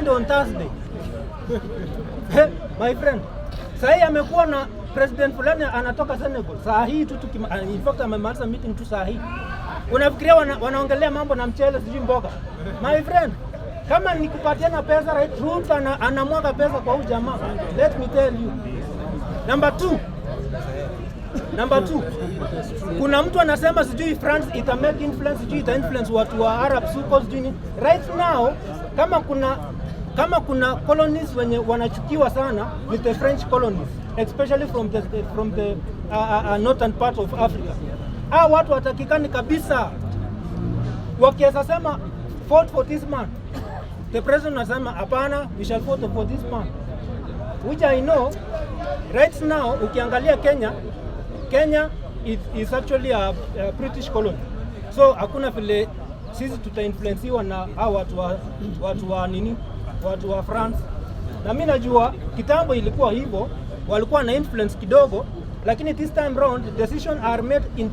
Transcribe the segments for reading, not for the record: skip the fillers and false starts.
Aende on Thursday. My friend, saa hii amekuwa na president fulani anatoka Senegal. Saa hii tu in fact amemaliza meeting tu saa hii. Unafikiria wanaongelea mambo na mchele, sijui mboga? My friend, kama ni kupatiana pesa, right, Ruto anamwaga pesa kwa huyu jamaa. Let me tell you. Number two. Number two. Kuna mtu anasema sijui France ita make influence, sijui ita influence watu wa Arab huko, sijui nini. Right now kama kuna colonies wenye wanachukiwa sana ni the French colonies, especially from the northern part of Africa. Hao watu watakikani kabisa. Wakiweza sema vote for this man, the president anasema hapana, we shall vote for this man, which I know right now ukiangalia Kenya, Kenya is actually a British colony, so hakuna vile sisi tutainfluensiwa na hao watu wa nini, watu wa France. Na mimi najua kitambo ilikuwa hivyo, walikuwa na influence kidogo, lakini this time round decision are made in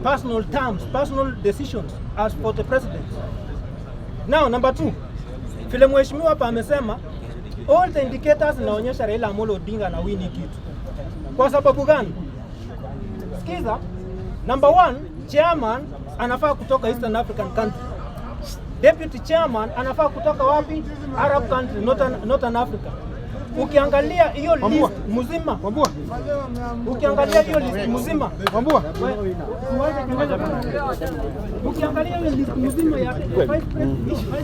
personal terms, personal decisions as for the president. Now number two, vile mheshimiwa hapa amesema, all the indicators inaonyesha Raila Amolo Odinga na win kitu. Kwa sababu gani? Sikiza, number one, chairman anafaa kutoka Eastern African country. Deputy chairman anafaa kutoka wapi? Arab country, Northern Africa. Ukiangalia hiyo list mzima, ukiangalia hiyo list mzima, ukiangalia hiyo list mzima ya vice president